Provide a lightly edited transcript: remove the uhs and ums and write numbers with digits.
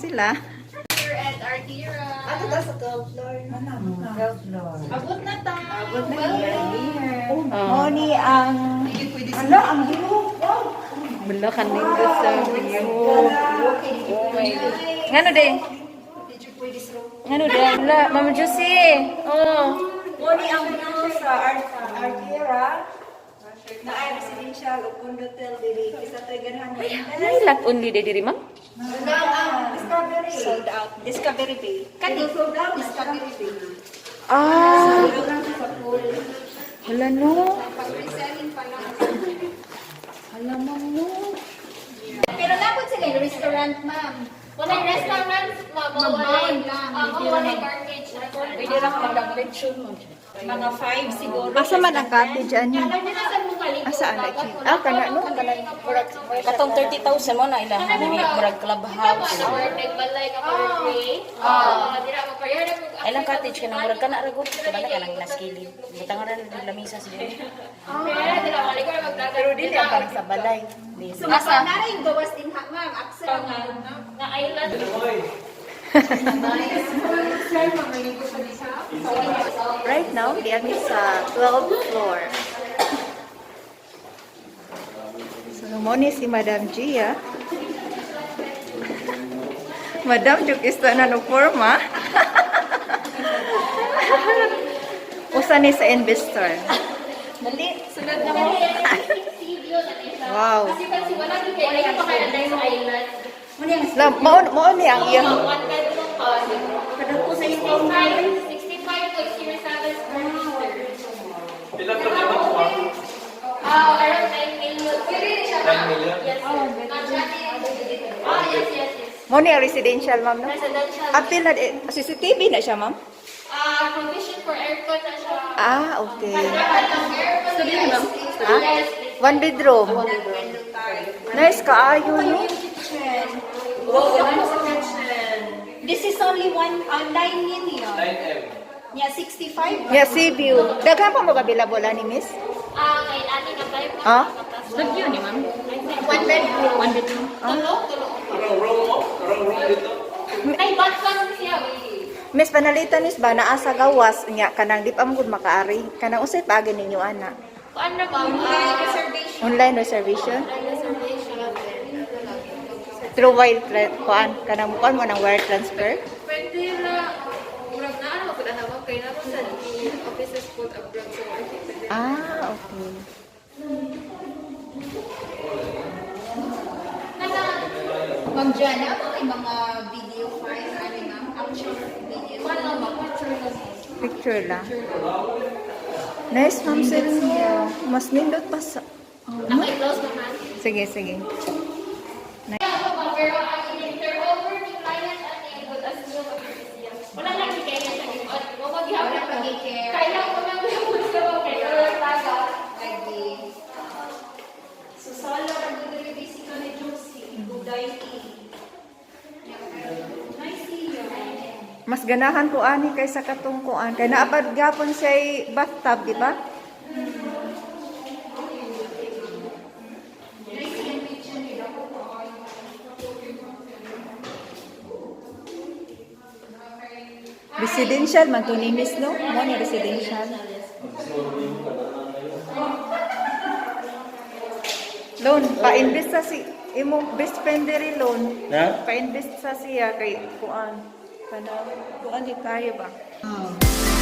sila. Here at Artira. Ato ta sa 12th floor. 12th floor. Abot na ta. Abot na here. Oh. Mao ni ang Ala, ang view. Wow. Wala ka nindot sa view. Oh my God. Ngano day? Ngano day? Wala, Mama Josie. Oh. Mao ni ang view sa Artira. Na ay residential o condotel diri. Isa to'y ganahan mo. Ay, lot only day diri, ma'am. Wala ang Discovery. Sold out. Discovery Bay. Kani sold out Discovery Bay. Ah. Sold out sa pool. Wala no. Pag-reselling pa lang. Wala, ma'am, no. Pero dapat sila yung restaurant, ma'am. Wala yung restaurant, ma'am. Walay, walay garbage. Pwede lang mag-lechon mo. Mga 5 siguro. Asa man ang cottage ani? Asa ang Asa Ah, kana no, kana. Katong 30,000 mo na ilang murag clubhouse. Nagbalay ka for free. Ah. Dira mo pa. Ilang cottage ka nang murag kana ra gud. Kabala ka nang naskili. Butang ra na lamisa siguro. Pero Dili ang parang sa balay. So, asa? Nara yung gawas din ha, ma'am. Aksa nga island. Right now, di kami sa 12th floor. So, mo ni si Madam Gia. Madam Juk is na no forma. Usa ni sa investor. Dali. Sunod na mo. Wow. Kasi kasi wala gyud kay ayaw pa kayo sa island. La, mao mao ni ang iyang One bedroom pa. 65 65.07 square meters. Ilan to ba? Ah, around 9 million. 9 million? Yes, sir. Ah, yes. Mao ni ang residential, ma'am, no? Residential. Apil na eh, CCTV na siya, ma'am. Ah, provision for aircon na siya. Ah, okay. Studio ma'am? Ah? Yes. One bedroom. Nice kaayo, no? This is only 9 million. 9M. Yeah, 65. Yeah, sea view. Daghan pa mo available ani, miss? Ah, kay ani na tayo. Ah? Studio ni ma'am. One bedroom. One bedroom. Tulo, tulo. Karong room mo? Karong room dito? Ay, batman siya. eh. Miss panalitan is ba naa sa gawas nya kanang di pa mo gud makaari kanang unsay paagi ninyo ana? Kuan na ma'am? Ah, reservation. Online reservation Reservation. Through wire kuan kanang kuan mo ng wire transfer? Pwede na, murag na ano, kung ano, kay na sa offices po abroad, so I think pwede. Ah, okay. Ma'am Jana, ano may mga video files, ano ma'am? Actual video. Wala ma'am, picture lang. Picture lang. Nice, ma'am sir. No. Mas nindot pa sa Ako i-close naman. Sige, sige. Ako ba, pero ang i-turnover ni client at i-good as new siya. Wala lang kaya sa gipot. Mo maghapon Wala pag-care. Kaya ko nang gusto mo kay wala taga. Lagi. So, solo, pag ka ni Josie, go dining. Nice see you. Mas ganahan ko ani kaysa katong kuan kay naabad gapon siya bathtub, di ba? Residential man to ni miss, no? Mo ni residential. Loan, pa-invest sa si imong best friend diri loan. Na? Pa-invest sa siya kay kuan. Kana kuan di tayo ba? Oh.